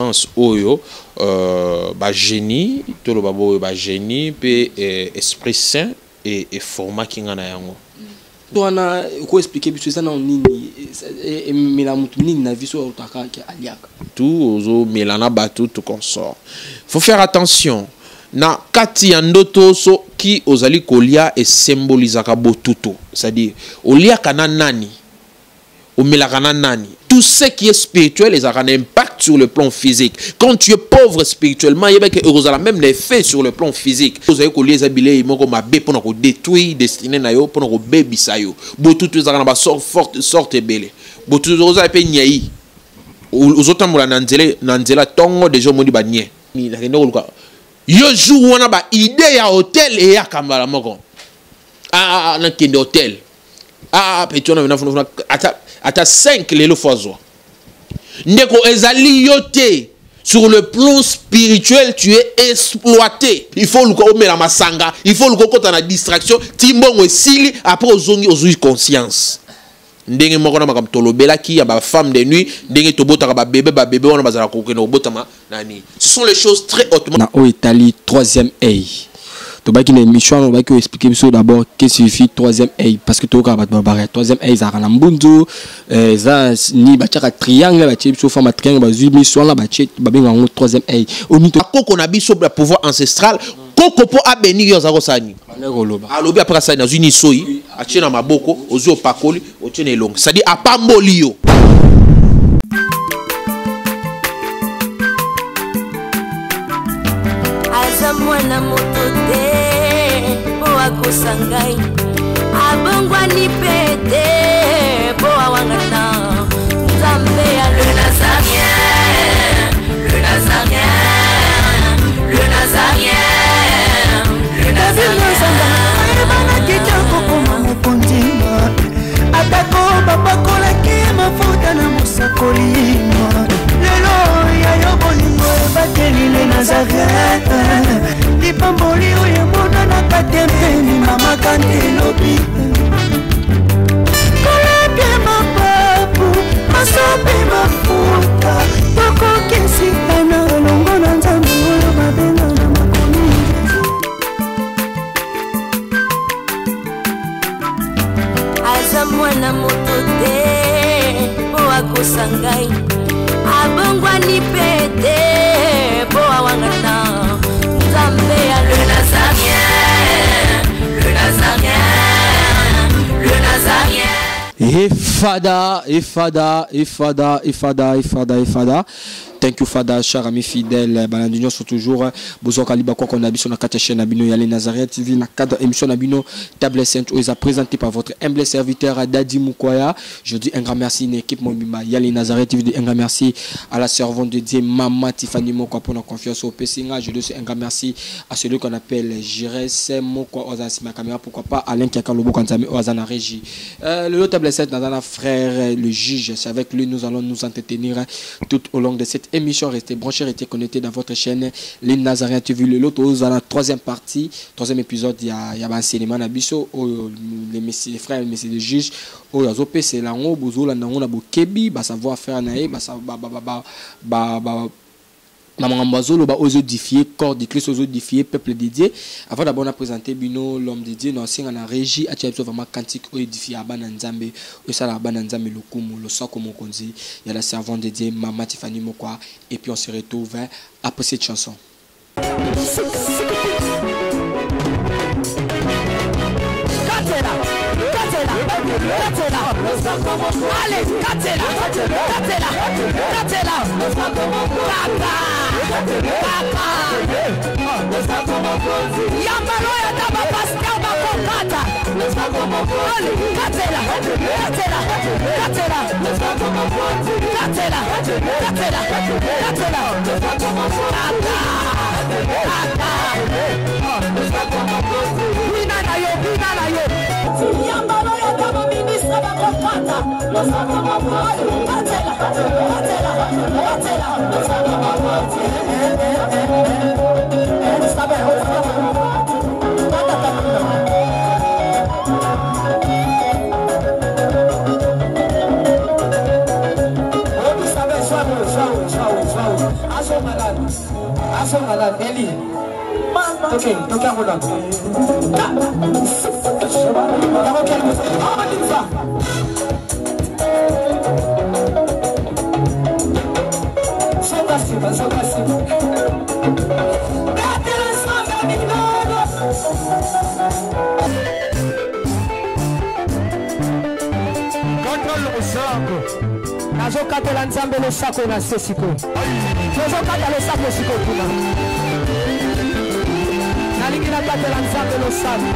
Oyo ba génie toloba boyo ba génie pe esprit saint et formaki nga na yango. Wana ko expliquer biso eza na nini emela mutu nini na viso otaka ke aliaka tout ozo mela na bato tout consort. Faut faire attention na kati ya ndoto soki ozali kolia esembolizaka botutu, c'est-à-dire oliaka na nani, omelaka na nani. Tout ce qui est spirituel a un impact sur le plan physique. Quand tu es pauvre spirituellement, il y a la même effet sur le plan physique. Vous avez collé les bilets, ils m'ont ma pour nous détruire destinée na yo, pour nous bébisa yo. Botutu ezalaka na ba sorte forte sorte ebele. Botutu oza pe nyei. Ozotambola na nzela, na nzela tongo déjà omoni ba nye. Ni na kende koluka. Yo jour wana ba idée ya hôtel e ya kambala moko. Ah, ah, na kende hôtel. Ah, petit on a funa ata ata 5 lelo fois zo. Ndeko ezali yote sur le plan spirituel tu es exploité. Il faut luka omela masanga, il faut luka kota na distraction, timbongo esili après ozongi ozui conscience. Ndenge moko na makambo tolobelaki ya ba femme de nuit, ndenge tobotaka ba bébé, ba bébé wana bazala kokende kobotama nani. Ce sont les choses très hautement. Na oyo etali troisième œil. Tobaki na émission wana, tobaki expliquer biso d'abord qu'est-ce que signifie troisième œil, parce que toyoka bato babara troisième œil ezalaka na mbunzu, eza ni batiaka triangle, batie biso forme ya triangle, bazwi miso wana, batie, babengaka yango troisième œil. Oyo nini to- Koko na biso ya pouvoir ancestral, koko po abénir yo aza kosala nini? Bandeko koloba. Alobi après asali nazwi nini soyi, atie na maboko, ozwi opakoli, otie na elongi. C'est-à-dire apamboli yo. Aza mwana moto te, po akosa ngai. Abongwani pe te, po awanga na Nzambe ya Le Nazarien, le Nazarien, le Nazarien, le Nazarien. Ayebanaki te kokoma mokonzi, atako bapakolaki mafuta na mosakoli. Lelo ya yo bolingo ebateli le Nazarien. Lipamboli oyo emonanaka te mpe limamaka nde elobi. Kolapia mapapu, masopi mafuta, tokokisika na elongo na Nzambe oyo babenga na makomi. Aza mwana moto te, po akosa ngai. Abongwani pe te, po awanga na Nzambe ya Le Nazarien, le Nazarien, le Nazarien. Et Fada, et Fada, et Fada, et Fada, et Fada, et Fada. Thank you Fada, cher ami fidèle. Balandi nyonso toujours. Bozwa kaliba kwa kona biso na kati ya chaîne na bino ya Le Nazareth TV na cadre émission na bino Table Sainte oyo eza présenté par votre humble serviteur Dadi Mukwaya. Je dis un grand merci à l'équipe mobimba ya Le Nazareth TV, un grand merci à la servante de Dieu Mama Tiffany Mokwa pour la confiance au Pessinga. Je dis un grand merci à celui qu'on appelle Jires Mokwa oza nsima ya caméra, pourquoi pas Alain Kiaka Lobo Kanzami oza na régie. Le Table Sainte dans frère le juge, c'est avec lui nous allons nous entretenir tout au long de cette émission. Restez branchés, restez connectés dans votre chaîne Les Nazaréens TV. Le lot dans la troisième partie, troisième épisode, il y a, il y a un cinéma na biso, oh, les messieurs, les frères, les messieurs les juges, oh, azo pe, c'est là, oh, bozo, là, na, bo, kebi, ba, savoir faire, na, eh, ba, sa, ba, ba, ba, ba, ba, ba, na makambo azoloba oyo ezodifier corps de Christ, oyo ezodifier peuple dédié. Avant d'abord na présenter bino l'homme de Dieu, na osenga na régie atia biso vraiment cantique oyo édifier bana Nzambe, oyo esalaka bana Nzambe lokumu, losako mokonzi ya la servante de Dieu Mama Tiffany Mokwa, et puis on se retrouve après cette chanson. Allez, Katela, Katela, Katela, Kaka, Kaka, Yambalo ya taba pasteur bakokata. Allez, Katela, Katela, Katela, Katela, Katela, Katela, Kaka, Kaka, Bina na yo, bina na yo. Yambalo ya taba ministre bakokata. Katela, Katela, Katela. Azonga nanu, azonga nanu, Eli. Toke, toke yango nanu. Yango kele, awa. Zonga nsima, zonga nsima. Betela Nzambe minano. Kata losako. Nazokatela Nzambe losako na se sikoyo. Tozokata losako sikoyo kuna. Nalingi nakatela Nzambe losako.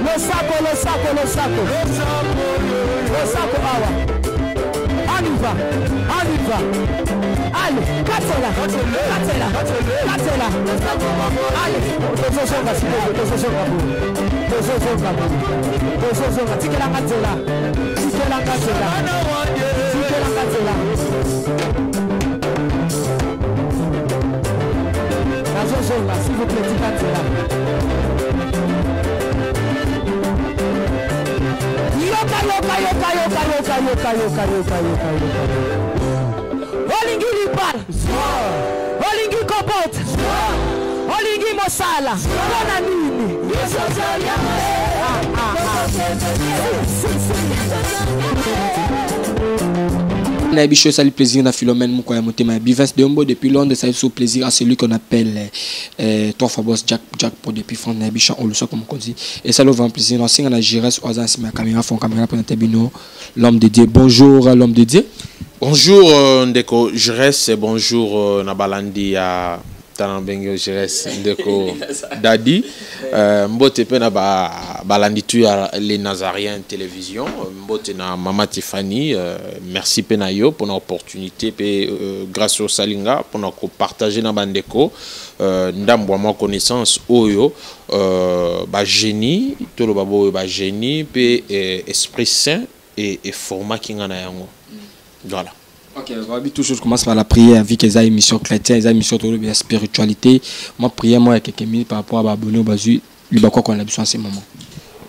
Losako, losako, losako. Losako awa. On y va, on y va. Allez, katela, katela, katela. Allez, tozozonga sikoyo, tozozonga boye. Tozozonga boye. Tozozonga, tikelanga nzela. Tikelanga nzela. Tikelanga nzela. Nazozonga, s'il vous plaît, tika nzela. Yoka, yoka, yoka, yoka, yoka, yoka, yoka, yoka, yoka, yoka. Olingi libala, olingi kobota, olingi mosala, mpona nini? Ah, ah, ah. Si, si, si. Nayebi biso esali plaisir na Philomène moko ya motema ya Bivens Deombo depuis Londres. Esali biso plaisir à celui qu'on appelle trois fois boss Jack Jack pour depuis France. Nayebi Jean Olusako mokonzi, esali vraiment plaisir. Nasenga na Gires oyo aza na nsima ya caméra, fond caméra, mpona te bino l'homme de Dieu. Bonjour, l'homme de Dieu. Bonjour, ndeko Jires, bonjour na balandi ya tala ndenge Jires, ndeko Dadi, mbote mpe na balandi tu ya Les Nazaréens Télévision, mbote na mama Tiffany, merci mpe na yo mpona opportunité mpe grâce au salinga mpona kopartage na bandeko ndambo ya mwa connaissance oyo bagénie, toloba boyo, bagénie mpe Esprit Saint eformaki nga na yango. Voilà. Ok, Rabi, toujours commence par la prière, vu que ça émission chrétien, eza émission de la spiritualité. Moi, prière, moi, il y a quelques minutes par rapport à abonné au bazu, lui, quoi qu'on a besoin en ce moment.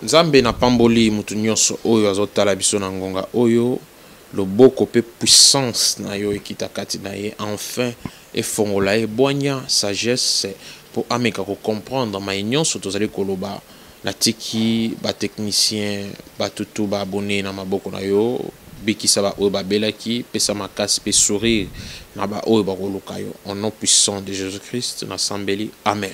Nzambe, napamboli mutu nyonso oyo azotala biso na ngonga oyo. Loboko mpe puissance na yo ekita kati na ye, enfin efongola ye bwanya, sagesse, mpo ameka kocomprendre mai nyonso tozali koloba. Natiki batechnicien, batutu baabonné na maboko na yo. Bikisa baoyo babelaki, pesa makasi mpe sourire na baoyo bakoluka yo. Au nom puissant de Jésus Christ nasambeli, amen.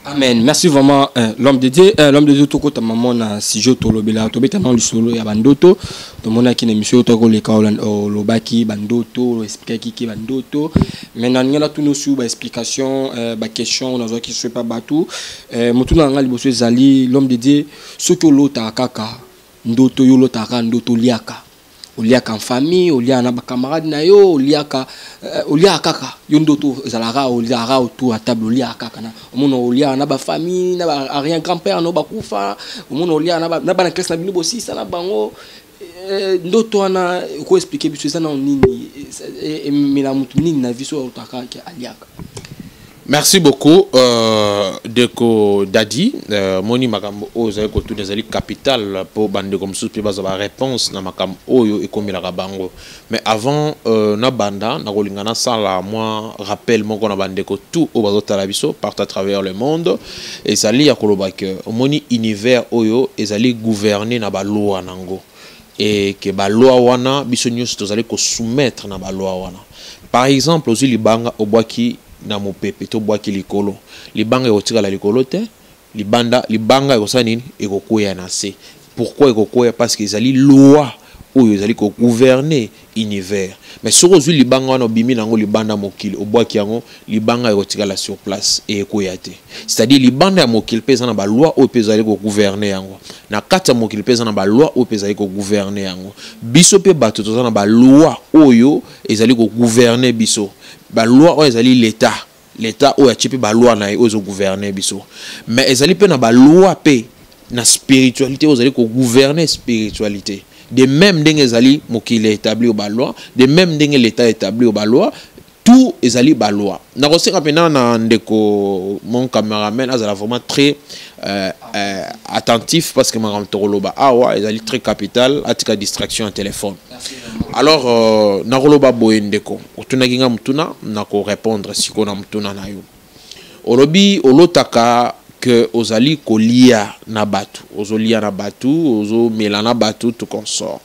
Amen. Merci vraiment, l'homme de Dieu. L'homme de Dieu, toko ta maman na sujet tolobela, tobeta na lisolo ya bandoto. Tomonaki na émission toko leka olobaki bandoto, expliquaki ki bandoto. Maintenant ngela tunu su ba explication, ba question na zo ki pas batu. Mutu na nga liboso ezali, l'homme de Dieu, soki olota kaka ndoto, yo olotaka ndoto oliaka. Oliaka en famille, oliaka na bacamarade na yo, oliaka oliaka kaka yo ndoto ezalaka oliaka autour ya table, oliaka kaka na omona oliaka na bafamille, na ba arrière grand père no bakufa, omona oliaka na bana classe na bino bosisa na bango. Ndoto wana okoexpliquer biso eza nano nini, ememela motu nini na vie so otaka aliaka? Merci beaucoup, ndeko Dadi. Moni makambo oyo ozali kotuna ezali capital mpo bandeko mosusu mpe bazwa baréponse na makambo oyo ekomelaka bango. Mais avant nabanda, nakolinga nasala mwa rappel moko na bandeko tout oyo bazotala biso partout à travers le monde. Ezali ya koloba ke omoni univers oyo ezali gouverné na baloi nango, et ke baloi wana biso nyonso tozali kosoumettre na baloi wana. Par exemple, ozwi libanga, obwaki na mopepe, tobwaki likolo, libanga ekotikala likolo te. Libanda, libanga ekosala nini? Ekokwea na se. Pourquoi ekokwea? Parce que ezali loi oyo ezali kogouverner univers. Mais soki ozwi libanga wana, obimi nango libanda mokili, obwaki yango, libanga ekotikala sur place e ekoya te. C'est-à-dire libanda ya mokili mpe eza na baloi oyo mpe ezali kogouverner yango, na kati ya mokili mpe eza na baloi oyo mpe ezali kogouverner yango. Biso mpe bato toza na baloi oyo ezali kogouverner biso. Baloi oyo ezali l'état, l'état oyo atie mpe baloi na ye oyo ezogouverner biso. Mais ezali mpe na baloi mpe na spiritualité oyo ezali kogouverner spiritualité. De même ndenge ezali mokili établir baloi, de même ndenge l'état établir baloi, tout ezali baloi. Nakosenga mpena na ndeko mon cameraman azala vraiment très attentif, parce que makambo tokoloba awa ezali très capital. Atika distraction ya téléphone. Alors nakoloba boye, ndeko, otunaki nga motuna, nakorépondre sikoyo na motuna na yo. Olobi olotaka ke ozali kolia na bato, ozolia na bato, ozomela na bato, tout consort.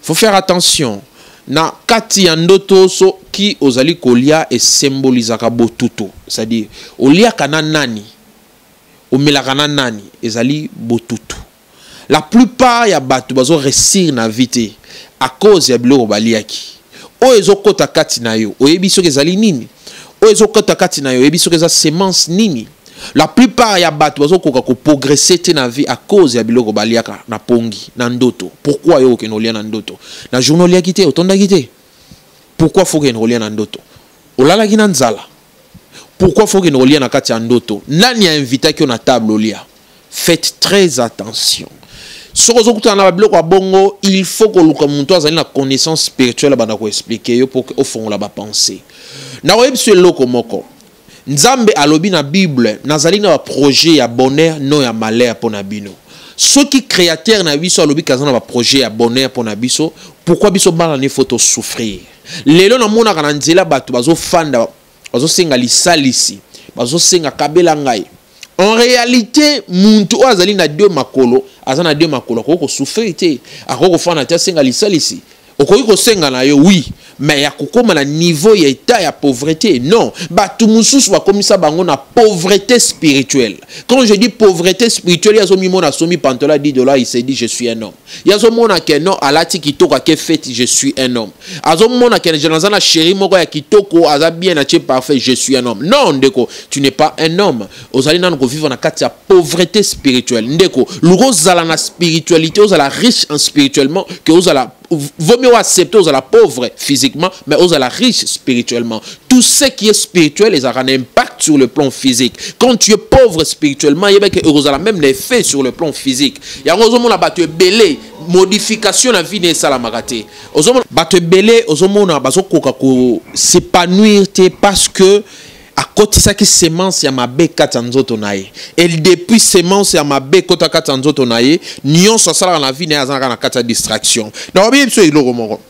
Faut faire attention. Na kati ya ndoto, soki ozali kolia, esymbolisaka botutu, c'est-à-dire oliaka na nani, omelaka na nani, ezali botutu. La plupart ya bato bazo réussir na vie te à cause ya biloko baliaki. Oyo ezokɔta kati na yo, oyebi soki ezali nini. Oyo ezokɔta kati na yo, oyebi soki eza semence nini. La plupart ya bato bazokoka koprogresser te na vie à cause ya biloko baliaka na pongi, na ndoto. Pourquoi yo okende kolia na ndoto? Na journée oliaki te, otondaki te. Pourquoi faut okende kolia na ndoto? Olalaki na nzala. Pourquoi faut okende kolia na kati ya ndoto? Nani ainvitaki yo na table olia? Faites très attention. Soki ozokutana na babiloko ya bongo, il faut koluka moto azali na connaissance spirituelle, abanda koexpliquer yo mpo ofongola bapensées. Nakoyebi biso eloko moko: Nzambe alobi na Bible: "Nazali na baprojet ya bonheur, non ya malheur, mpo na bino." Soki créateur na biso alobi kaza na baprojet ya bonheur mpo na biso, pourquoi biso bana ne faut tosouffrir? Lelo namonaka na nzela bato bazofanda, bazosenga lisalisi, bazosenga kabela ngai. En réalité, muntu oyo azali na deux makolo, aza na deux makolo, akoki kosouffrir te, akoki kofanda te asenga lisalisi. Okoki kosenga na yo, oui, mais ya kokóma na niveau ya état ya pauvreté, non. Bato mosusu bakomisa bango na pauvreté spirituelle. Quand je dis pauvreté spirituelle, ye azomimona asombi pantalon ya 10 dollars, il se dit: "Je suis un homme." Ye azomona ke non, alati kitoko, ake fête, "Je suis un homme." Azomona ke naza na chéri moko ya kitoko, aza bien, atie parfait, "Je suis un homme." Non, ndeko, tu n'es pas un homme. Ozali nanu kovivre na kati ya pauvreté spirituelle. Ndeko, luka ozala na spiritualité, ozala riche en spirituellement, ke ozala, vaut mieux accepter ozala pauvre physiquement, mais ozala riche spirituellement. Tout ce qui est spirituel ezalaka un impact sur le plan physique. Quand tu es pauvre spirituellement, yebeke ekozala même l'effet sur le plan physique. Yango ozomona bato ebele, modification na vie ne esalamaka te. Ozomona bato ebele, ozomona bazokoka kos'épanouir te parce que akotisaki semence ya mabe kati ya nzoto na ye. Et depuis semence ya mabe ekota kati ya nzoto na ye, nyonso asalaka na vie na ye, azalaka na kati ya distraction. Nakobi biso eloko moko: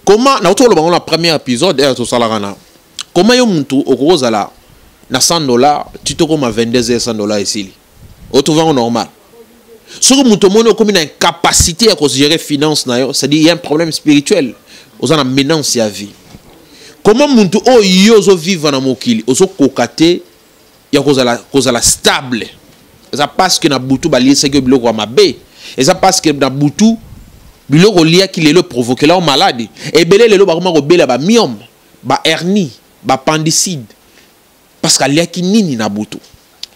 comment, nauti koloba ngo na premier épisode ere tosalaka na comment yo mutu okoki kozala na 100 dollar, ti tokoma 22 heures, 100 dollar esili, otrouve yango normal? Soki moto omoni okomi na incapacité ya kogérer finance na yo, c'est-à-dire il y a un problème spirituel, oza na menace ya vie. Comment mutu oyo yo ozovivre na mokili, ozokoka te ya kozala stable? Eza parce que na butu baliesaki yo biloko ya mabe. Eza parce que na butu biloko oliaki lelo provoquela yo malade. Ebele lelo bakoma kobela bamyomes, bahernie, baappendicite, parce que aliaki nini na butu?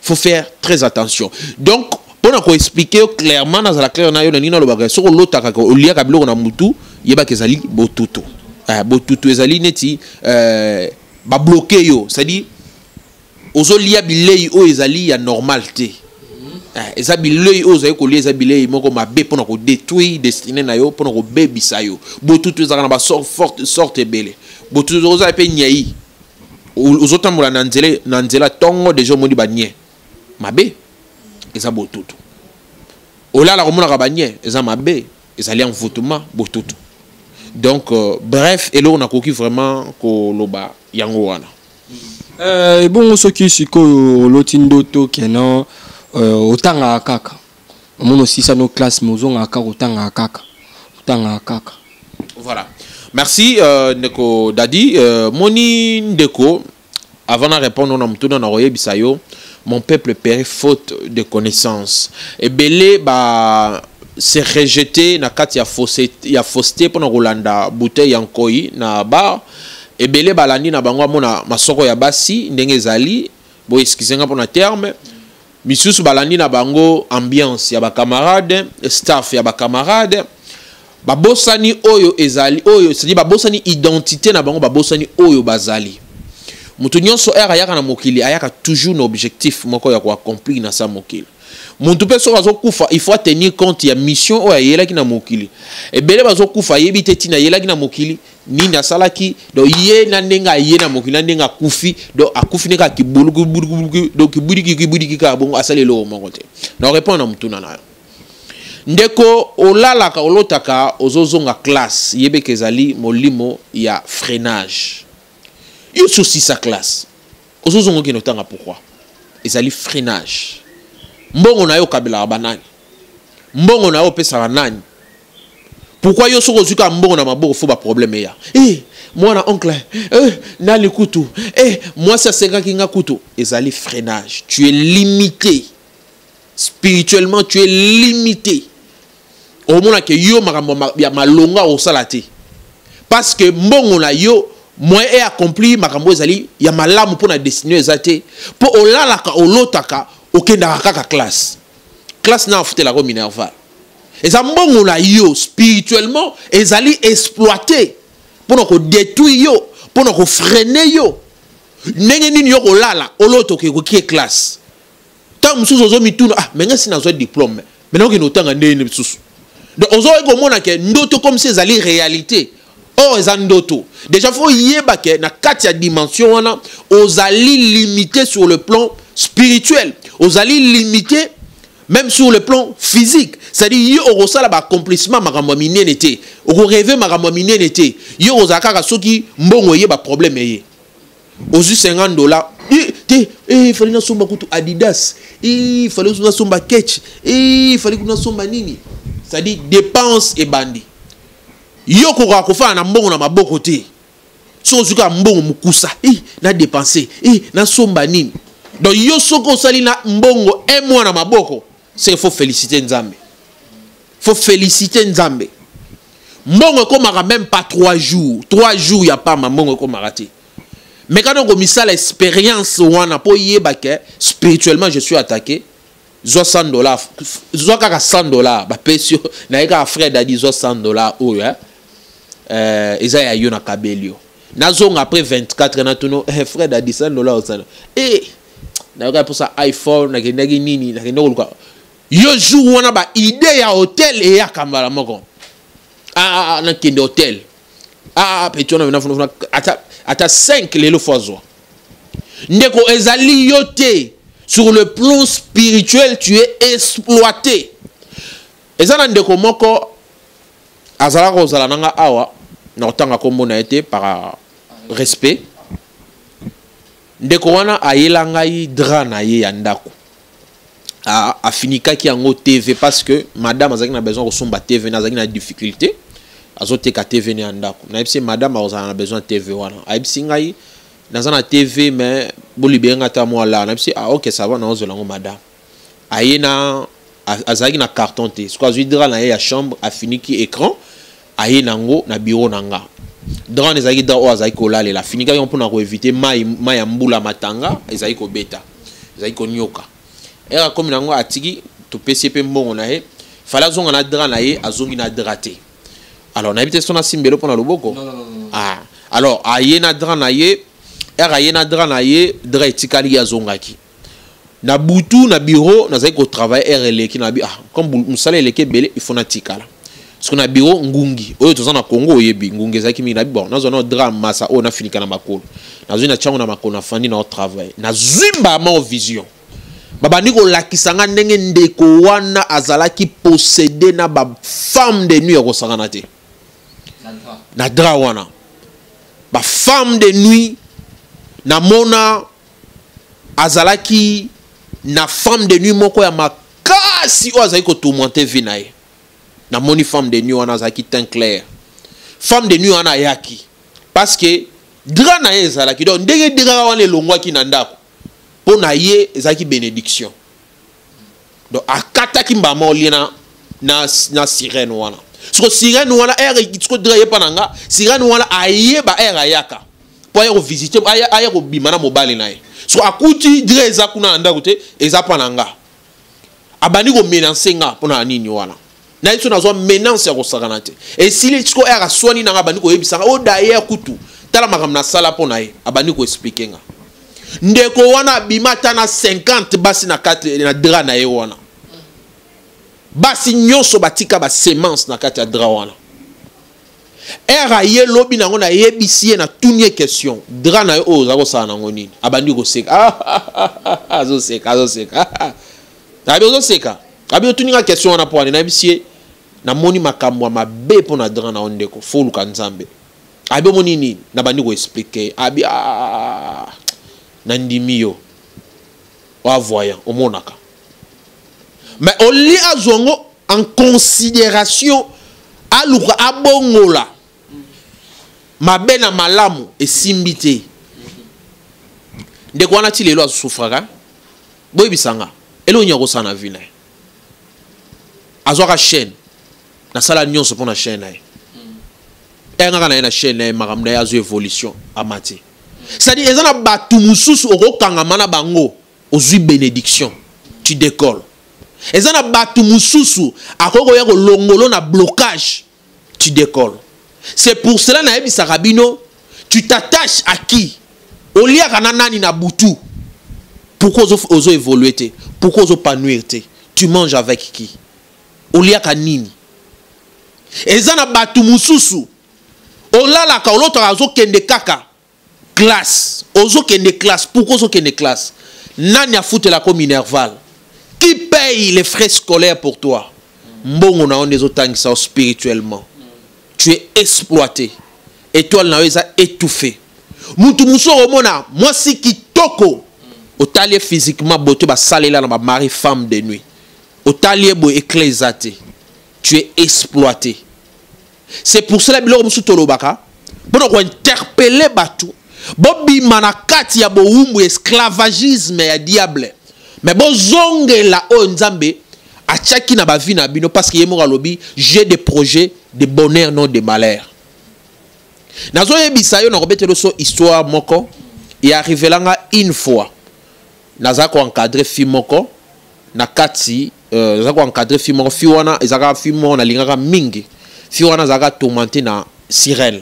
Faut faire très attention. Donc mpona koexpliquer yo clairement, nazala clair na yo na nini nalobaka: soki olotaka oliaka biloko na mutu, yebaka ezali botutu. Botutu ezali neti babloquer yo, c'est-à-dire ozolia bilei oyo ezali ya normal te. Eza bilei oyo ozali kolia, eza bilei moko mabe mpona kodétruire destinée na yo, mpona kobebisa yo. Botutu ezalaka na basorte sorte ebele. Botutu ozala mpe nyei. Ozotambola na nzela ntongo, déjà omoni banie mabe, eza botutu. Olala, komonaka banie, eza mabe, ezali envoûtement, botutu. Donc bref, eloko nakoki vraiment koloba yango wana. Ebongo soki sikoyo oloti ndoto keno otangaka kaka, omoni osisa no classe, mais ozongaka kaka, otangaka kaka, otangaka kaka? Voilà, merci ndeko Dadi. Moni ndeko, avant na répondre na motuna, na koyebisa yo: mon peuple périt faute de connaissance. Ebele ba se rejeter na kati ya fausseté mpona kolanda bouteille ya nkoi na bar. Ebele balandi na bango, amona masoko ya basi ndenge ezali bo, excuse nga mpona terme. Misusu balandi na bango ambiance ya bacamarade, staff ya bacamarade, babosani oyo ezali oyo, c'est-à-dire babosani identité na bango, babosani oyo bazali. Moto nyonso ere ayaka na mokili, ayaka toujours na objectif moko ya koaccomplir na sa mokili. Motu mpe soki azokufa, il faut tenir compte ya mission oyo ayelaki na mokili. Ebele bazokufa, ayebi te ntina ayelaki na mokili, nini asalaki. Donc ye na ndenge aye na mokili, na ndenge akufi, donc akufi nde kaka kibuluki, donc kibudiki kibudiki kaka bongo, asali eloko moko te. Na répondre na motuna na yo, Ndeko olalaka olotaka ozozonga classe, yebeke ezali molimo ya freinage. Yo si osisa classe, ozozonga okende otanga pourquoi? Ezali freinage. Mbongo na yo okabelaka banani? Mbongo na yo opesaka nani? Pourquoi yo soki ozwi kaka mbongo na maboko fo baproblème eya? Eh, mwana oncle, eh, nani kutu, eh, mwasi asengaki nga kutu. Ezali freinage. Tu es limité. Spirituellement, tu es limité. Omonake yo makambo ya malonga osala te. Parce que mbongo na yo moyen e accomplir makambo ezali ya malamu mpo na destinée eza te. Mpo olalaka olotaka okendaka kaka classe. Classe na afutelaka yo minerval. Eza mbongo na yo spirituellement ezali exploité mpo na kodétruire yo, mpo na kofreiner yo. Ndenge nini yo kolala olota okekokie classe? Ntango mosusu ozomituna, ah, me ngai si nazwa diplôme, me nakokende kotanga ndenge nini lisusu? Donc ozokoki komona ke ndoto comme si ezali réalité, or eza ndoto. Déjà faut oyeba ke na kati ya dimension wana ozali limité sur le plan spirituel, ozali limité même sur le plan physique. C'est-à-dire yo okosala ba accomplissement makambo ya minene te, okorêve makambo ya minene te. Yo ozala kaka soki mbongo eye ba problème eye. Ozwi $50, te, eh, fallait nasomba kutu Adidas, eh, fallait nasomba ketch, eh, fallait kutu nasomba nini. C'est-à-dire dépense ebandi. Yo kokaka kofanda na mbongo na maboko te. Soki ozwi kaka mbongo mokusa, eh, na dépenser, eh, nasomba nini. Donc yo soki osali na mbongo un mois na maboko, c'est qu'il faut féliciter Nzambe. Faut féliciter Nzambe. Mbongo ekomaka même pas 3 jours. 3 jours ya pamba mbongo ekomaka te. Mais quand on misala expérience wana po yeba ke spirituellement je suis attaqué, zwa $100, zwa kaka $100, ba pesi yo, na ye kaka frère Dadi zwa $100 oyo, hein. Eza ya yo na kabeli yo. Nazonga après 24 na tuno, eh, frère Dadi $100 osala. Eh, na yoka pour ça iPhone, na kendaki nini, na kendaki koluka. Yo jour wana ba idée ya hôtel e ya kambala moko. Ah, ah, na kende hôtel. Ah, ah, petit wana na ata ata 5 lelo fois zwa. Ndeko ezali yo te. Sur le plan spirituel, tu es exploité. Eza na ndeko moko azala kozala nanga awa na kotanga kombo na ye te par respect. Ndeko wana ayela ngai drap na ye ya ndako. Afinikaki yango TV parce que madame azalaki na besoin kosomba TV, na azalaki na difficulté. Azoteka TV na ndako. Nayebisi madame azala na besoin TV wana. Ayebisi ngai naza na TV mais bolibere nga ata mwa la. Nayebisi ah ok ça va, naozela yango madame. Aye na azalaki na carton te. Soki azwi drap na ye ya chambre, afiniki écran, aye nango na bureau na nga. Drap ezalaki drap oyo azalaki kolalela. Afinikaki yango mpona koevite mai, mai ya mbula matanga ezalaki kobeta, ezalaki konyoka. Ere akomi nango atiki, topesi ye mpe mbongo na ye. Fallait azonga na drap na ye, azongi na drap te. Alors nayebi te so nasimbelo mpona loboko. Non, non, non, non. Ah, alors aye na drap na ye, ere aye na drap na ye, drap etikali ye azongaki. Na butu na bureau nazalaki kotravailler ere eleki na bi, ah, comme mosala eleki ebele, il faut natikala. Parce que na bureau ngungi oyo toza na Congo oyebi ngungi ezalaki mingi na bi, bon nazwa na drap masa oyo nafinika na makolo. Nazwi na tiango na makolo nafandi na travailler. Nazwi mbama vision. Babandi kolakisa nga ndenge ndeko wana azalaki possédé na ba femme de nuit ya kosangana te. Na drap wana. Ba femme de nuit namona azalaki na femme de nuit moko ya makasi oyo azalaki kotourmenter vie na ye. Namoni femme de nuit wana azalaki teint clair. Femme de nuit wana ayaki parce que drap na ye ezalaki donc ndenge drap wana elongwaki na ndako mpo na ye ezalaki bénédiction. Donc akataki mbama olie na sirène wana. Siko sirène wana ere siko drap ye pa na nga, sirène wana ayeba ere ayaka po aya kovisite, aya kobima na mobali na ye. Siko akuti drap eza kuna na ndako te, eza pa na nga. Abandi komenanse nga mpo na nini wana. Na ye so nazwa menace ya kosakana te. Esili siko ere aswani na nga, abandi koyebisa nga, oh d'ailleurs kutu tala makambo nasala mpo na ye, abandi koexplike nga. Ndeko wana abima ata na 50 basi na kati na drap na ye wana. Basi nyonso batika ba semence na kati ya drap wana. Ere aye lobi nango nayebisi ye na tuni ye question, drap na ye oyo oza kosala nango nini? Abandi koseka. Azoseka, azoseka. Nayebi ozoseka. Abi otuni nga question wana mpo wana nayebisi ye namoni makambo ya mabe mpo na dran na yo ndeko, fo oluka Nzambe. Abi omoni nini? Nabandi koexplike. Abi ah, nandimi yo oa voyant omonaka, mais olie azwa yango en considération, aluka abongola mabe na malamu, esimbi te. Ndeko wana ti lelo azosufraka. Boyebisanga eloko nini akosala na vie na ye. Azwaka chaîne, nasala nyonso mpo na chaîne na ye, eyangaka na ye na chaîne na ye, makambo na ye azwa évolution amati. C'est-à-dire eza na bato mosusu okokangama na bango, ozwi bénédiction, tu décolles. Eza na bato mosusu akoki koya kolongolo na blocage, tu décolles. C'est pour cela nayebisaka bino, tu t'attaches à qui? Oliaka na nani na butu? Pourquoi ozo évoluer te? Pourquoi ozopanouir te? Tu manges avec qui? Oliaka nini? Eza na bato mosusu olalaka, olotaka ozokende kaka classe, ozokende classe. Pourquoi ozokende classe? Nani afutelako minerval? Qui paye les frais scolaires pour toi? Mbongo na yo nde ezotangisa yo spirituellement. Tu es exploité, étoile na yo eza étouffé. Mutu mosusu okomona mwasi kitoko, otali ye physiquement, bote basalela na bamari femme de nuit, otali ye boye, éclat eza te. Tu es exploité. C'est pour cela biloko mosusu tolobaka mpona kointerpele bato, bobima na kati ya bowumbu, esclavagisme ya diable, mais bozongela oyo Nzambe atiaki na bavie na bino, parce que ye moko alobi: «J'ai des projets de bonheur, non de malheur.» Nazoyebisa yo, nakobetela so histoire moko earrivelanga une fois. Naza koencadre fille moko na kati, naza koencadre fille moko. Fille wana ezalaka fille moko nalingaka mingi. Fille wana azalaka tourmenté na sirène.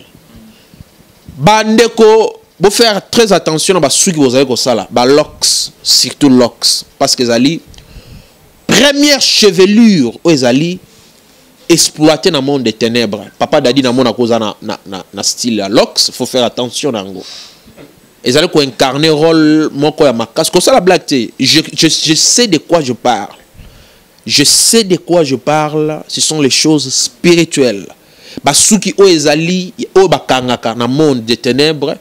Bandeko, bofaire très attention na basuki bozali kosala, balocks, surtout locks, parce que ezali première chevelure oyo ezali exploité na monde des ténèbres. Papa Dadi, namona koza na style ya locks, faut faire attention na yango. Ezali koincarne rôle moko ya makasi. Kosala blague te, je sais de quoi je parle, je sais de quoi je parle. Ce sont les choses spirituelles. Basuki oyo ezali oyo bakangaka na monde des ténèbres,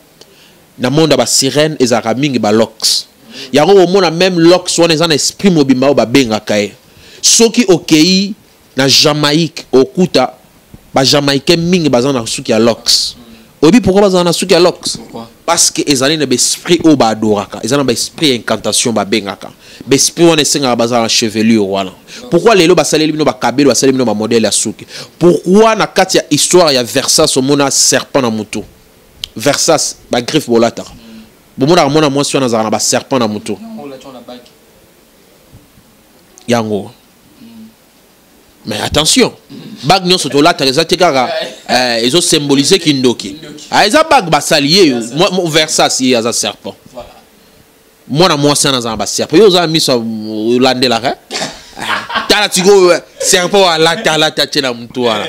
na monde ya basirène, ezalaka mingi balocks. Yango omona même locks wana eza na esprit mobimba oyo babengaka ye. Soki okei na Jamaïque, okuta Bajamaïcain mingi baza na suki ya locks. Oyebi pourquoi bazala na suki ya locks? Parce que ezali na baesprit oyo baadoraka, eza na baesprit ya incantation babengaka. Baesprit wana esengaka bazala na chevelure wana. Pourquoi lelo basaleli bino bakabelo, basaleli bino bamodele ya suki? Pourquoi na kati ya histoire ya Versace omona serpent na motu? Versace, bagriffe bolataka, bomonaka mwana mwasi wana azalaka na baserpent na motu yango. Mais attention, bague nyonso tolataka eza te kaka ezosymbolize kindoki. Ah, eza bague basali ye Versace, ye aza serpent. Mwana mwasi wana aza na baserpent. Yo oza na miso olandelaka, tala sikoyo serpent alata, alata tie na motu wana.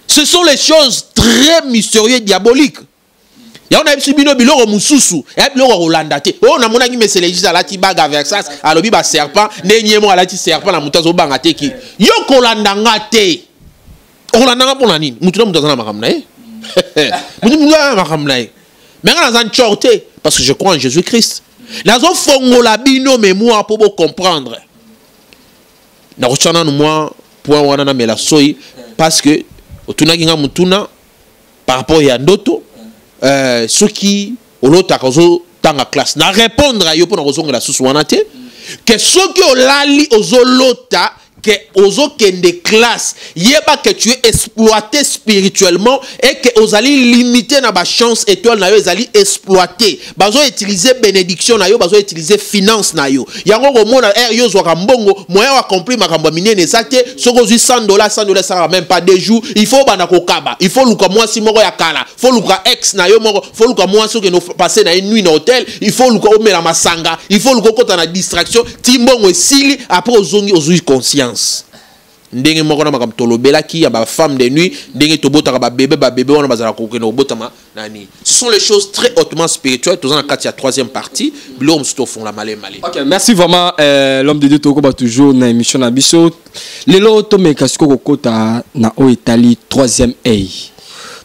Ce sont les choses très mystérieux, diaboliques. Yango nayebisi bino, biloko mosusu eya biloko ya kolanda te. Oyo namonaki meselégis alati bague Versace, alobi baserpent ndenge ye moko alati serpent na motu, azobanga te ki yo kolanda nga te. Okolanda nga mpona nini? Mutu na mutu aza na makambo na ye, mutu mutu aza na makambo na ye. Mais nga naza ncor te, parce que je crois en Jésus Christ. Nazofongola bino mémoire mpo bocomprendre. Nakotya nanu mwa point wana, namela soi, parce que otunaki nga mutuna par rapport ya ndoto. Soki olotaka ozotanga classe, na répondre yo mpona kozongela susu wana te, ke soki olali ozolota ke ozokende classe, yeba ke tu es exploité spirituellement et ke ozali limité na bachance. Étoile na yo ezali exploité, bazoutilize bénédiction na yo, bazoutilize finance na yo. Yango komona ere yo ozwaka mbongo, moyen accomplir makambo ya minene eza te. Soki ozwi 100 dollar, 100 dollar esalaka même pas 2 jours. Il faut obanda kokaba, il faut luka mwasi moko ya kala, faut luka ex na yo moko, faut luka mwasi okende passe na ye nuit na hôtel, il faut luka omela masanga, il faut luka okota na distraction ti mbongo esili. Après ozongi, ozwi conscience. Ndenge moko na makambo tolobelaki ya bafemme de nuit, ndenge tobotaka babebe, babebe wana bazalaka kokende kobotama na nini. Ce sont les choses très hautement spirituelles. Toza na kati ya troisième partie, biloko mosusu tofongola malemi malemi. Ok, merci vraiment, l'homme de Dieu. Tokoba toujours na émission na biso. Lelo tomeka sikoyo kokota na oyo etali troisième œil.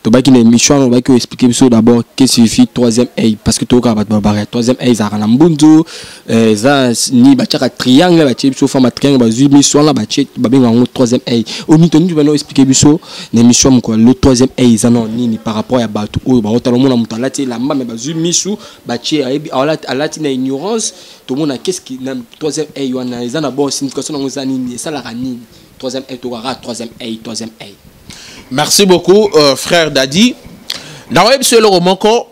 Tobaki na émission wana, obaki oexpliquer biso d'abord qu'est-ce signifie troisième œil, parce que toyoka bato babaka troisième œil ezalaka na mbunzu, eza ni batiaka triangle, batie biso forme ya triangle, bazwi miso wana batie, babengaka yango troisième œil. Oni toni bana oexpliquer biso na émission mokolo le troisième œil eza nano nini par rapport ya bato oyo baotala, omona moto alati elamba me bazwi misu batie, ayebi alati na ignorance. Tomona qu'est-ce qui na troisième œil wana eza na bon signification nango eza nini, esalaka nini troisième œil, tokaka troisième œil, troisième œil. Merci beaucoup, frère Dadi. Nakoyebi biso eloko moko.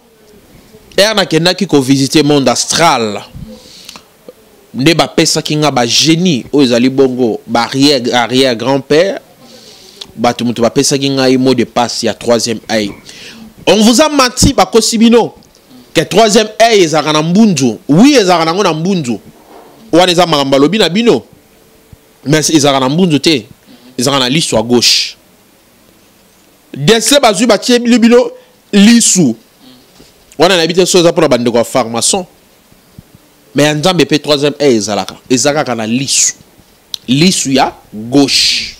Ere nakendaki kovisite monde astral nde bapesaki nga bagénie oyo ezali bongo baarrière arrière grand père, bato moto bapesaki ngai mot de passe ya troisième œil. On vous a menti, bakosi bino ke troisième œil ezalaka na mbunzu. Oui, ezalaka nango na mbunzu wana, eza makambo balobi na bino, mais ezalaka na mbunzu te, ezalaka na liso ya gauche. Dese bazwi batie bino lisu wana, nayebi te so eza mpona bandeko ya franc-maçon, mais ya Nzambe mpe troisième œil ezalaka, eza kaka na lisu, lisu ya gauche.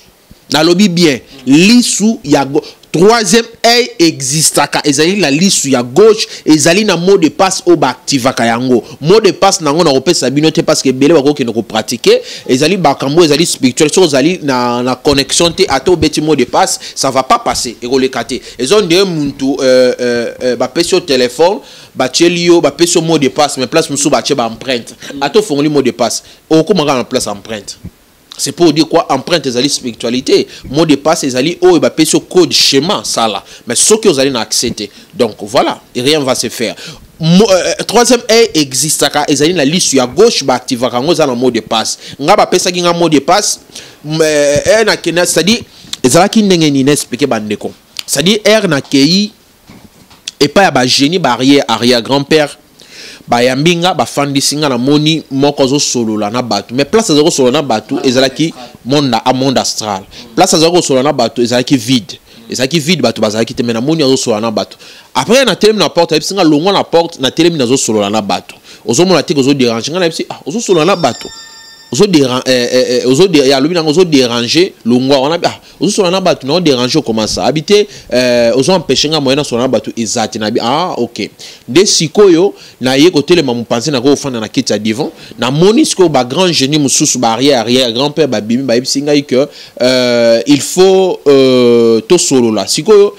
Nalobi bien, lisu ya troisième œil existaka, ezali na lisu ya gauche, ezali na mot de passe oyo baaktivaka yango. Mot de passe nango nakopesa bino te, parce que ebele bakokende kopratiquer. Ezali makambo ezali spirituel. Soki ozali na connexion te, ata obeti mot de passe, ça va pas passer, ekoleka te. Eza ndenge muntu bapesi yo téléphone, batieli yo, bapesi yo mot de passe, mais place mosusu batie baempreinte. Ata ofongoli mot de passe, okóma kaka na place empreinte. C'est pour dire quoi? Empreinte ezali spiritualité, mot de passe ezali oyo bapesi yo code, schéma sala, mais soki ozali na accès te, donc voilà, rien va se faire. Troisième œil existaka, ezali na lisu ya gauche, baaktivaka yango, eza na mot de passe. Nga bapesaki nga mot de passe nakende, c'est-à-dire ezalaki ndenge nini, naexpliquer bandeko. C'est-à-dire ere nakei epai ya bagénie, baarrière arrière grand père, bayambi nga, bafandisi nga, namoni moko azosolola na bato, mais place azali kosolola na bato ezalaki monde, a monde astral. Place azali kosolola na bato ezalaki vide, ezalaki vide, bato bazalaki te, mais namoni azosolola na bato. Après natelemi na porte, ayebisi nga: "Longwa na porte, natelemi, nazosolola na bato, ozomona te ozodéranger nga." Nayebisi: "Ah, ozosolola na bato, alobi nango ozodéranger, longwa wana." "Ah, ozosolola na bato, na odéranger, okoma ça abi te, ozoempêcher nga moyen nasolola na bato eza te." Nabi: "Ah, ok." Nde sikoyo naye kotelema mopanzi, nako kofanda na kiti ya divan, namoni sikoyo bagrand génie mosusu, baarrière arrière grand père babimi, bayebisi ngai que il faut tosolola. Sikoyo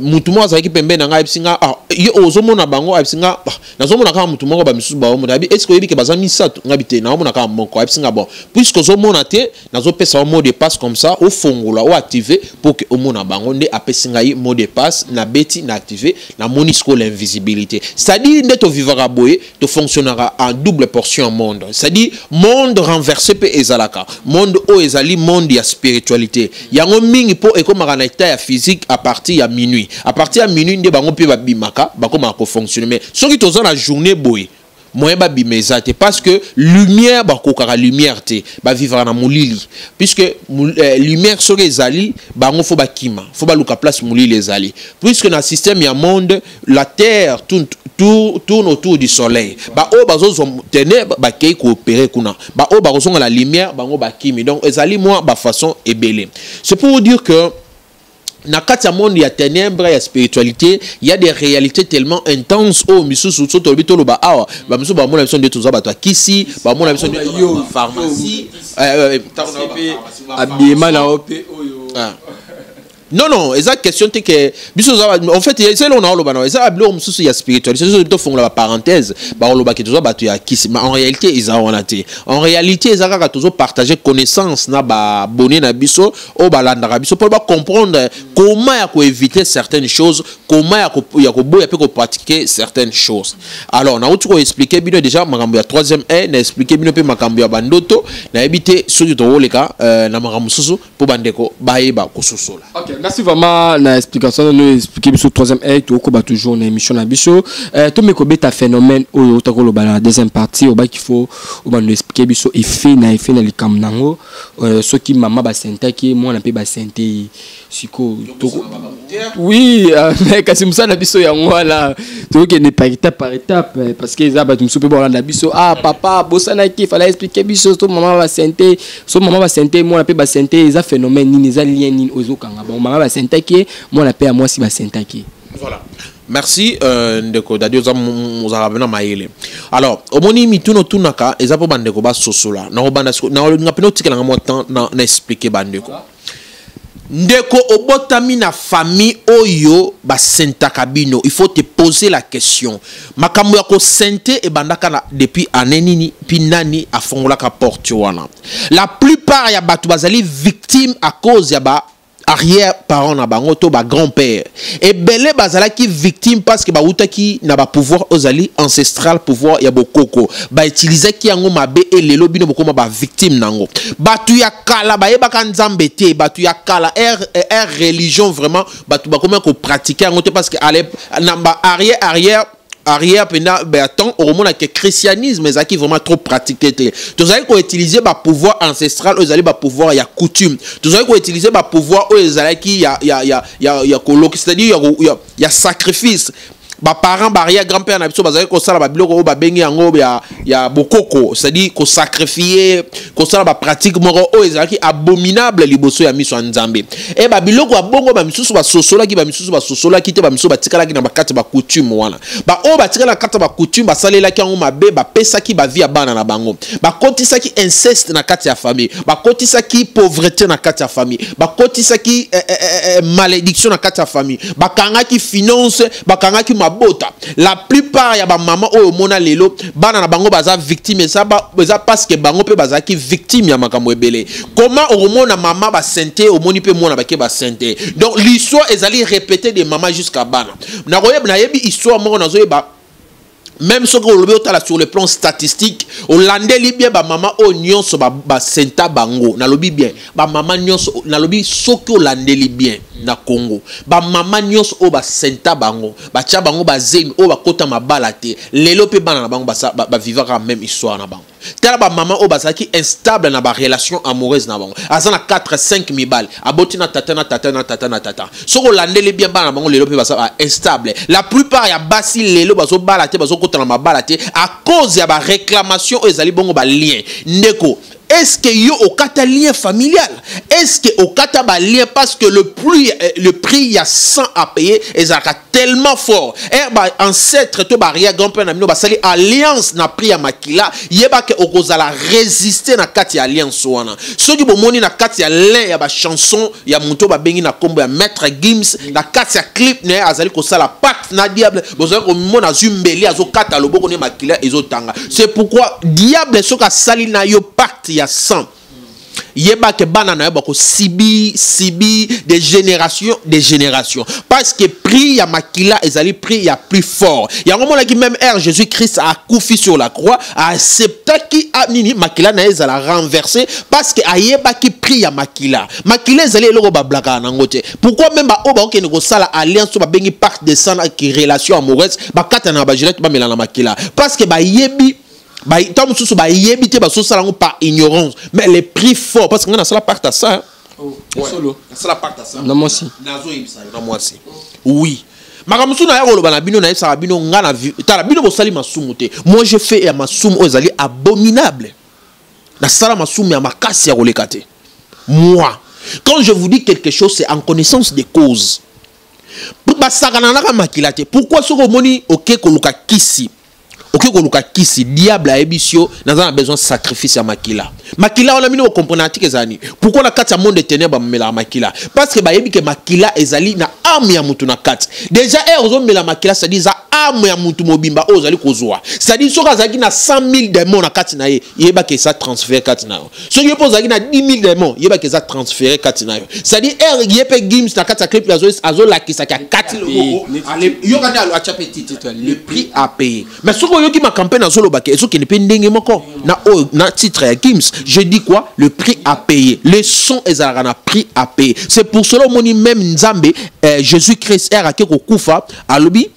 mutu moko azalaki pembeni na ngai, ayebisi nga: "Ah, ye ozomona bango?" Ayebisi nga: "Ah, nazomona kaka mutu moko, bamisusu baomona." Abi: "Est ce que oyebi ke baza misato?" Ngabi: "Te, naomona kaka moko." Ayebisi nga: "Bon, puisque ozomona te, nazopesa yo mot de passe, comme ça ofongola, oactive pour que omona bango." Nde apesi ngai mot de passe, nabeti, na active, namoni sikoyo l'invisibilité. C'est-à-dire nde tovivaka boye, tofonctionnaka en double portion monde, c'est-à-dire monde renversé mpe ezalaka monde oyo ezali monde ya spiritualité. Yango mingi mpo ekomaka na état ya physique à partir ya minuit. À partir ya minuit nde bango mpe babimaka, bakomaka kofonctionner. Mais soki toza na journée boye, moyen babima eza te, parce que lumière, bakokaka lumière te, bavivaka na molili, puisque lumière soki ezali, bango fo bakima, fo baluka place molili ezali, puisque na système ya monde, la terre tourne autour du soleil. Baoyo bazozwa ténèbre bakei koopérer kuna, baoyo bakozonga la lumière, bango bakimi. Donc ezali mwa bafaçon ebele. C'est pour dire que na kati ya monde ya ténèbres, ya spiritualité, il y a des réalités tellement intenses oyo misusu so tolobi, toloba awa, bamisusu bamona biso nde toza bato ya kisi, bamona biso nde pharmacie. Abima na yo mpe oyo. Ah. Non, eza question te ke biso toza en fait eza eloko na oloba na eza biloko mosusu ya spiritualité. Soki tofongola baparenthèse, bakolobaki toza bato ya kisi, mais en réalité eza wana te. En réalité eza kaka tozopartage connaissance na baabonné na biso oyo balandaka biso, mpo bacomprendre comment ya koéviter certaines choses, comment ya koboya mpe kopratiquer certaines choses. Alors nauti koexpliquer bino déjà makambo ya troisième œil, na expliquer bino mpe makambo ya bandoto. Nayebi te soki tokoleka na makambo mosusu mpo bandeko bayeba kososola. Ok. Merci vraiment na explication nous expliquer biso troisième œil tokoba toujours na émission na biso. Tomeko beta phénomène oyo takoloba na deuxième partie oba qu'il faut oba nous expliquer biso effet na likambo nango, soki mama basentaki mwana mpe basente siko oui, mais kasi mosala biso yango wana tokokende par étape par étape, parce que eza bato mosusu mpe bolanda biso: "Ah papa, bosanaki, fallait expliquer biso so mama basente, so mama basente mwana mpe basente, eza phénomène nini, eza lien nini oyo ezokanga bango? Mama basentaki ye, mwana mpe ya mwasi basentaki." Voilà. Merci, ndeko Dadi, oza ozalaka mpe na mayele. Alors omoni mituna otunaka eza mpo bandeko basosola. Nakobanda nakolinga mpena otikelanga mwa temps na expliquer bandeko. Ndeko, obotami na famille oyo basentaka bino, il faut te poser la question: makambo ya kosente ebandaka na depuis année nini, mpi nani afongolaka porte wana? La plupart ya bato bazali victime à cause ya ba arrière parent na bango to ba grand père. Ebele bazalaki victime parce que bautaki na bapouvoir oyo ezali ancestral, pouvoir ya bokoko, bautilisaki yango mabe. Elelo bino bokoma bavictime nango. Bato ya kala bayebaka Nzambe te. Bato ya kala, ère religion, vraiment bato bakomi kopratiquer yango te, parce que ale, na ba arrière arrière arrière mpenza ba temps, okomona ke christianisme ezalaki vraiment trop pratiqué te. Tozalaki koutiliser bapouvoir ancestral oyo ezali bapouvoir ya coutume. Tozalaki koutiliser bapouvoir oyo ezalaki ya koloki, c'est-à-dire ya sacrifice. Baparent, baarrière grand-père na biso bazalaki kosala babiloko oyo babengi yango ya bokoko, c'est-à-dire kosacrifier, kosala bapratique moko oyo ezalaki abominable liboso ya miso ya Nzambe. E babiloko ya bongo, bamisusu basosolaki, bamisusu basosolaki te. Bamisusu batikalaki na bakati ya bacoutume wana. Baoyo batikali na kati ya bacoutume basalelaki yango mabe, bapesaki bavie ya bana na bango, bakotisaki inceste na kati ya famille, bakotisaki pauvreté na kati ya famille, bakotisaki malédiction na kati ya famille, bakangaki finance, bakangaki mabota. La plupart ya bamama oyo omona lelo bana na bango baza victime, eza parce que bango mpe bazalaki victime ya makambo ebele. Comment okomona mama basente, omoni mpe mwana bake basente? Donc l'histoire ezali répété de mama jusqu'à bana. Nakoyeba, nayebi histoire moko nazoyeba. Même soki olobi otala sur le plan statistique, olandeli bien bamama oyo nyonso basenta bango, nalobi bien, bamama nyonso, nalobi soki olandeli bien na Congo, bamama nyonso oyo basenta bango, batya bango bazemi, oyo bakota mabala te, lelo mpe bana na bango bavivaka même histoire na bango. Tala bamama oyo bazalaki instable na barelation amoureuse na bango, aza na 4 5 mibale, aboti na tata na tata na tata na tata. Soki olandeli bien, bana na bango lelo mpe baza instable. La plupart ya basi lelo bazobala te, bazokota na mabala te à cause ya baréclamation oyo ezali bongo balien. Ndeko, est-ce que yo okata lien familial? Est-ce que okata ba lien? Parce que le prix ya sang à payer ezalaka tellement fort. Ba ancêtre to ba arrière grand-père na bino basali alliance na prix ya makila, yeba ke okozala résister na kati ya alliance wana. Soki bomoni na kati ya lin ya bachanson ya moto babengi na nkombo ya Maître Gims, na kati ya clip na ye azali kosala pacte na diable, bozali komona azwi mbeli, azokata loboko ne, makila ezotanga. C'est pourquoi diable, soki asali na yo pacte ya sang, yeba ke bana na yo bakosibi sibi de génération de génération, parce que prix ya makila ezali prix ya plus fort. Yango monaki même ère Jésus Christ akufi sur la croix, aacceptaki nini, makila na ye ezala renversé, parce que ayebaki prix ya makila. Makila ezali eloko bablakaka nango te. Pourquoi même baoyo bakokende kosala alliance oyo babengi pacte de sang na relation amoureuse, bakatana na bagilete, bamela na makila? Parce que bayebi, ntango mosusu bayebi te, bazosala yango par ignorance, mais les prix fort, parce que ngai nasala pacte à ça. Solo? Nasala pacte à ça. Na mwasi? Nazoyebisa yo, na mwasi, oui. Makambo mosusu naya koloba na bino, nayebisaka bino nga na tala bino bosali masumu te. Moi, je fais ya masumu oyo ezali abominable. Nasala masumu ya makasi ya koleka te. Moi, quand je vous dis quelque chose, c'est en connaissance des causes. Basakana naka makila te. Pourquoi? Soki omoni oke koluka kisi, okoki koluka kisi, diable ayebisi yo: "Naza na besoin sacrifice ya makila." Makila wana, bino bocomprendre atike ezala nini? Pourquoi na kati ya monde ténèbre bamelaka makila? Parce que bayebi ke makila ezali na âme ya mutu na kati. Déjà ere ozomela makila, c'est-à-dire eza âme ya mutu mobimba oyo ozali kozwa. C'est-à-dire soki azalaki na 100 000 démons na kati na ye, yebaki eza transfert kati na yo. Soki ye mpe ozalaki na 10 000 démons, yebaki eza transféré kati na yo. C'est-à-dire ere ye mpe Gims na kati ya clip azolakisaki akati loboko, yoka nde atya mpe titre "Le prix à payer". Mais soki oyoki makampe nazolobaka, ezokende mpe ndenge moko na oyo na titre ya Gims. Je dis quoi? Le prix à payer. Le sang ezalaka na prix à payer. C'est pour cela omoni même Nzambe, Jésus Christ ake kokufa, alobi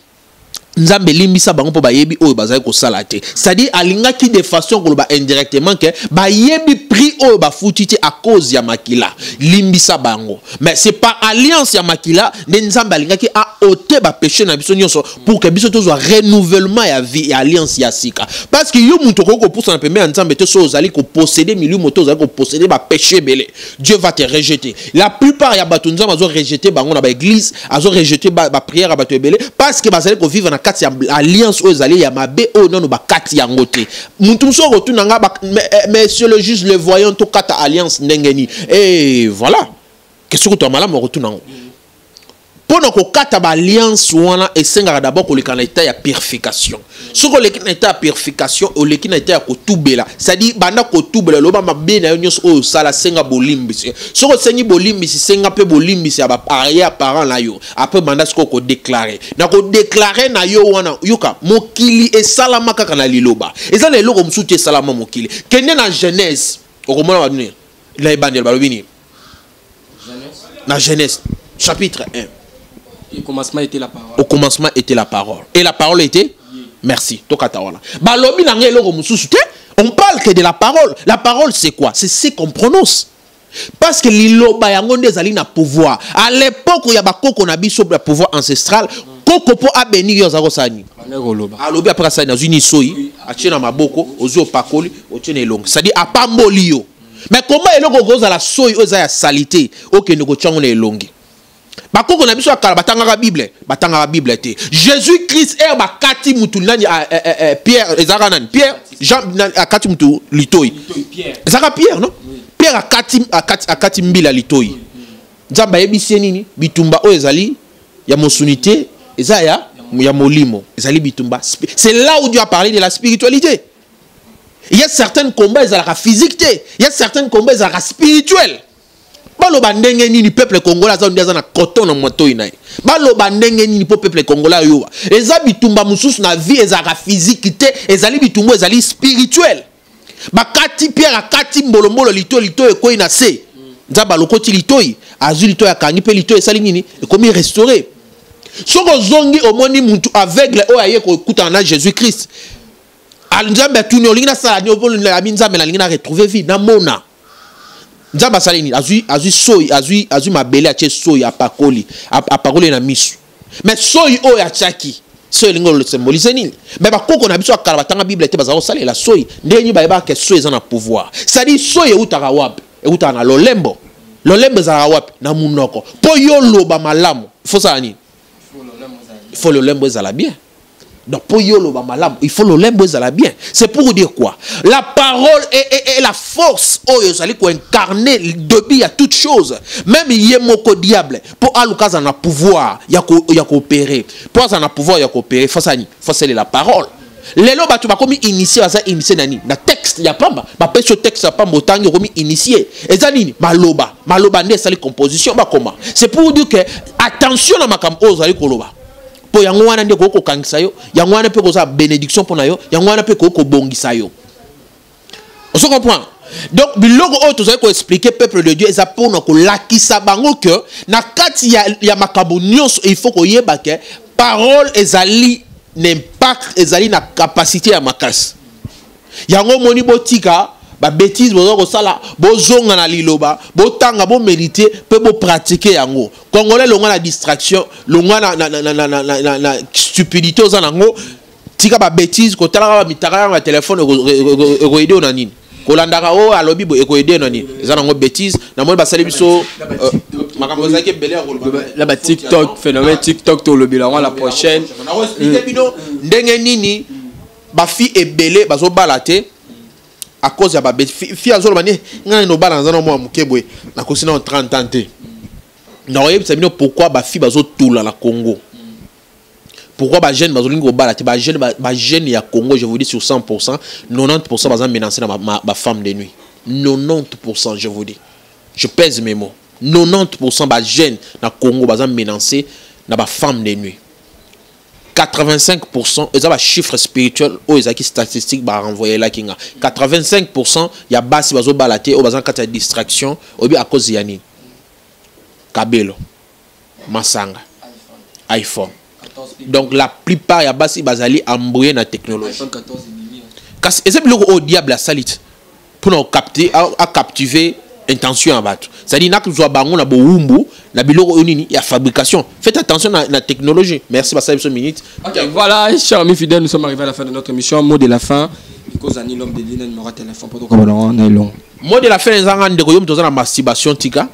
Nzambe limbisa bango mpo bayebi oyo bazali kosala te. C'est-à-dire alingaki de façon koloba indirectement ke bayebi prix oyo bafuti te à cause ya makila, limbisa bango. Mais c'est par alliance ya makila nde Nzambe alingaki aôter bapéché na biso nyonso pour que biso tozwa renouvellement ya vie ya alliance ya sika. Parce que yo moto okoki kopusana pembeni ya Nzambe te so ozali koposséder milimo te, ozali koposséder bapéché ebele. Dieu va te rejeter. La plupart ya bato, Nzambe azo rejeter bango na baéglise, azo rejeter baprière ya bato ebele parce que bazali kovivre na kati ya alliance oyo ezali ya mabe, oyo nano bakati yango te. Mutu mosusu akotuna nga: "Mais monsieur le juge, le voyant, tokata alliance ndenge nini?" Et voilà, question kutu ya malamu akotuna yango. Mpo na kokata baalliance wana, esengaka d'abord koleka na état ya purification. Soki oleki na état ya purification, oleki na état ya kotubela, c'est-à-dire banda kotubela, loba mabe na yo nyonso oyo osala, senga bolimbisi. Soki osengi bolimbisi, senga mpe bolimbisi ya baarrière parent na yo. Après, banda sikoyo kodéclarer. Na kodéclarer na yo wana, yoka, mokili esalama kaka na liloba. Eza na eloko mosusu te esalama mokili. Kende na Genèse, okomona banini na ebandelo. Balobi nini na Genèse chapitre 1? Au commencement était la parole. Au commencement était la parole. Et la parole était. Merci. Tokata wana. Balobi na ngai eloko mosusu te. On parle que de la parole. La parole, c'est quoi? C'est ce qu'on prononce. Parce que liloba yango nde ezali na pouvoir. À l'époque ya bakoko na biso, ya pouvoir ancestral, koko mpo abénir yo, aza kosala nini? Bandeko koloba. Alobi, après asali, nazwi ni soyi, atie na maboko, ozwi, opakoli, otie na elongi, c'est-à-dire apamboli yo. Mais comment eloko okozala soyi oyo eza ya saleté, okende kotia yango na elongi? Bakoko na biso ya kala batangaka Bible? Batangaka Bible te. Jésus Christ ere bakati mutu nani, Pierre, ezalaka nani? Pierre, Jean, nani, akati mutu litoi? Ezalaka Pierre, non? Pierre akati mbila litoi. Nzambe ayebisi ye nini? Bitumba oyo ezali ya mosuni te, eza ya molimo, ezali bitumba. C'est là où Dieu a parlé de la spiritualité. Il y a certains combats ezalaka physique te, il y a certains combats ezalaka spirituel. Baloba ndenge nini? Peuple congolais aza nde aza na coton na matoi na ye. Baloba ndenge nini mpo peuple congolais ayoba? Eza bitumba mosusu na vie ezalaka physique te, ezali bitumba ezali spirituel. Bakati Pierre, akati mbolombolo litoi, litoi ekwei na se. Nzambe alokoti litoi, azwi litoi, akangi mpe litoi, esali nini? Ekomi restauré. Soki ozongi, omoni mutu aveugle oyo aye kokutana na Jésus Christ. Nzambe atuni: "Olingi nasala nini?" Abi: "Nzambe, nalingi na retrouver vie, namona." Nzambe asali nini? Azwi soyi, azwi mabele, atie soyi, apakoli na miso. Mais soyi oyo atiaki, soyi elingi osymboliser nini? Mais bakoko na biso ya kala batanga Bible te, bazala kosalela soyi. Ndenge nini bayebaka ke soyi eza na pouvoir? C'est-à-dire soyi eutaka wapi? Eutaka na lolembo. Lolembo ezalaka wapi? Na munoko. Mpo yo loba malamu, faut sala nini? Il faut lolembo ezala bien. Donc, pour yo loba malamu, il faut lolembo ezala bien. C'est pour dire quoi? La parole est la force oyo ezali koincarner le début ya toute chose. Même ye moko diable, mpo aluka aza na pouvoir ya koopérer, mpo aza na pouvoir ya koopérer, face ani? Face la parole. Lelo bato bakomi initié, baza initié na nini? Na texte ya pamba. Bapesi yo texte ya pamba, otangi, okomi initié. Eza nini? Maloba. Maloba nde esali composition bakoma. C'est pour dire que attention na makambo oyo ozali koloba, mpo yango wana nde koki kokangisa yo, yango wana mpe kozala bénédiction mpo na yo, yango wana mpe koki kobongisa yo. Ozo comprendre? Donc biloko oyo tozali koexpliquer peuple de Dieu eza mpona kolakisa bango ke na kati ya makambo nyonso, il faut koyeba ke parole ezali na impact, ezali na capacité ya makasi. Yango omoni, botika babêtises boza kosala, bozonga na liloba, botanga, boméditer mpe bopratiquer yango. Congolais, longwa na distraction, longwa na stupidité oza nango. Tika babêtises, kotalaka bamitaka yango ya telefone. Ekoaider yo na nini? Kolandaka oyo alobi boye, ekoaider yo na nini? Eza nango bêtise. Namoni basali biso makambo ezalaki ebele ya koloba. La ba TikTok, phénomène TikTok, tolobela yango la prochaine. Nakoexpliquer bino ndenge nini bafille ebele bazobala te à cause ya babe fille azoloba ni ngai nobala, naza na mwa moke boye, nakosi nano 30 ans te. Nakoyebisa bino pourquoi bafille bazotula na Congo, pourquoi bajeune bazolingi kobala te. Bajeune ya Congo, je vous dis, sur 100, 90 baza menacé na bafemme de nuit. 90, je vous dis, je pèse mes mots, 90 bajeune na Congo baza menacé na bafemme de nuit. 85% eza bachiffre spirituel oyo ezalaki statistique barenvoyelaki nga. 85% ya basi bazobala te, oyo baza na kati ya distraction, oyebi à cause ya nini? Kabelo, masanga, iPhone. Donc la plupart ya basi bazali embrouillé na technologie. Kasi eza biloko oyo diable asali te mpona kocapter, acaptiver intention ya bato, c'est-à-dire nakozwa bango na bowumbu na biloko oyo nini ya fabrication. Faites attention na technologie. Merci, basali biso minute. Ok, voilà, chers amis fidèles, nous sommes arrivés à la fin de notre émission. Mot de la fin. Kozani, l'homme de Dieu, numéro de téléphone, pour tout long. Mot de la fin ezanga, ndeko, yo moto oza na masturbation, tika.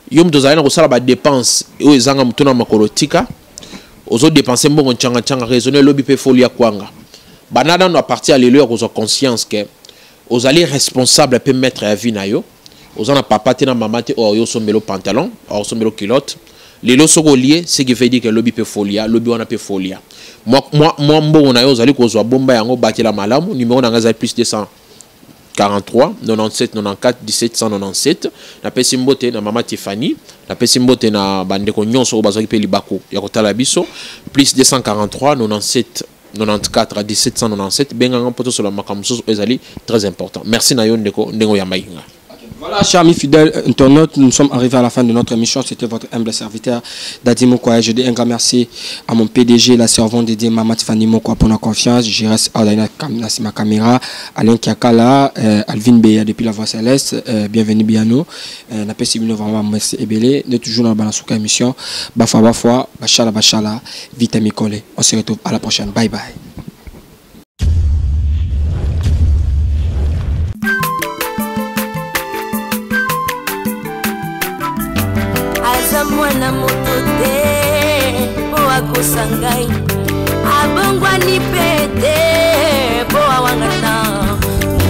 Yo moto ozali na kosala badépense oyo ezanga moto na makolo, tika. Ozodépenser mbongo ntshanga-ntshanga, raisonne. Elobi mpe folia kwanga banda nano à partir ya lelo ya kozwa conscience ke ozali responsable mpe maître ya vie na yo. Oza na papa te, na mama te oyo osombela pantalon, osombela culotte. Lelo soki olie, ce qui veut dire ke lobi mpe folia, lobi wana mpe folia. Mwa mbongo na yo ozali kozwa, bomba yango, batela malamu. Numéro na ngai ezali plus 243 97 94 17 197. Napesi mbote na mama Tiffany, napesi mbote na bandeko nyonso oyo bazwaki mpe libaku ya kotala biso. Plus 243 97 94 17 197. Benganga mpo tosola makambo mosusu oyo ezali très important. Merci na yo ndeko, ndenge oyambaki nga. Voilà, chers amis fidèles internautes, nous sommes arrivés à la fin de notre émission. C'était votre humble serviteur, Dadi Mokoya. Je dis un grand merci à mon PDG, la servante dédiée, Mamat Fanny Mokoya, pour la confiance. Je reste à ma caméra, Alain Kiakala, Alvin Beya depuis la Voix Céleste. Bienvenue Biano. Napesi bino vraiment merci ebele. De toujours dans la émission. Bafwa Bafwa, Bachala Bachala, Vita Mikole. On se retrouve à la prochaine. Bye bye. Aza mwana moto te mpo akosa ngai, abongwani mpe te mpo awangana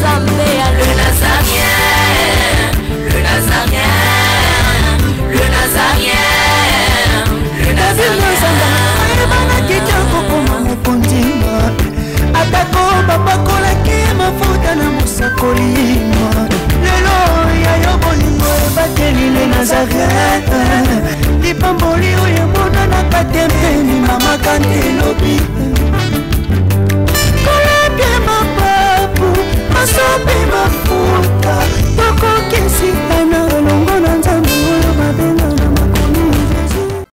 Nzambe ya Le Nazaréen, le Nazaréen, le Nazaréen, le Nazaréen. Ayebanaki te kokoma mokonzi, atako bapakolaki mafuta na mosakoli. Lelo ya yo bolingo ebateli le Nazareth, lipamboli oyo emonanaka te mpeni mama kante elobi.